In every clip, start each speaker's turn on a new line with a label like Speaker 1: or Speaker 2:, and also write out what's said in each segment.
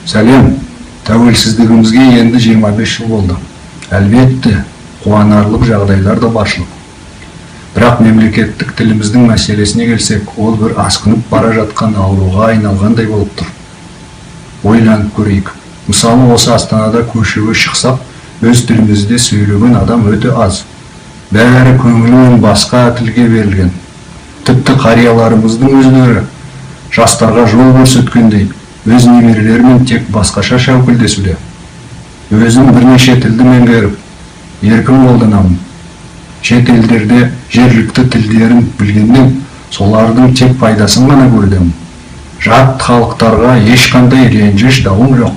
Speaker 1: Сәлем! Тәуелсіздігімізге енді 25 жыл болды. Әлбетте, қуанарлық жағдайлар да баршылық. Бірақ мемлекеттік тіліміздің мәселесіне келсек, ол бір асқынып бара жатқан ауруға айналғандай болып тұр. Ойланып көрейік. Мысалы, осы Астанада көшеге шықсақ, өз тілімізде сөйлеген адам өте аз. Бәрі көңілімен басқа тілге берілген. Тіпті қарияларымыздың өздері жастарға жол көрсеткендей, өз немерелерімен тек басқаша шәукілдесуде. Өзім бірнеше тілді меңгеріп, еркін қолданамын. Шет елдерде жергілікті тілдерін білгеннен солардың тек пайдасын ғана көрудемін. Жат халықтарға ешқандай реніш, дауым жоқ.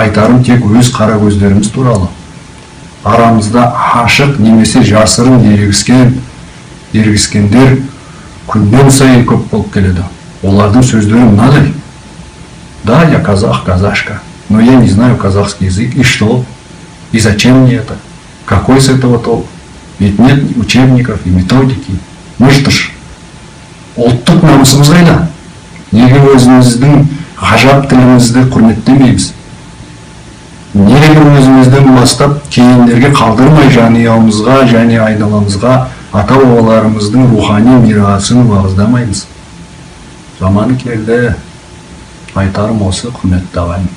Speaker 1: Айтарым тек өз қара көздеріміз туралы. Арамызда ашық немесе жасырын ерегіскендер күннен сайын көп болып келеді. Олардың сөздері мынадай: «Да, я казах, казашка, но я не знаю казахский язык. И что? И зачем мне это? Какой с этого толк? Ведь нет учебников и методики». Мыштыш. Ұлттық намысымыз қайда? Неге өзіміздің ғажап тілімізді құрметтемейміз? Неге өзімізден бастап кейіндерге қалдырмай, жанұямызға және айналамызға ата бабаларымыздың рухани мирасын уағыздамаймыз? Заманы келді. Айтарым осы, құрметті ағайын.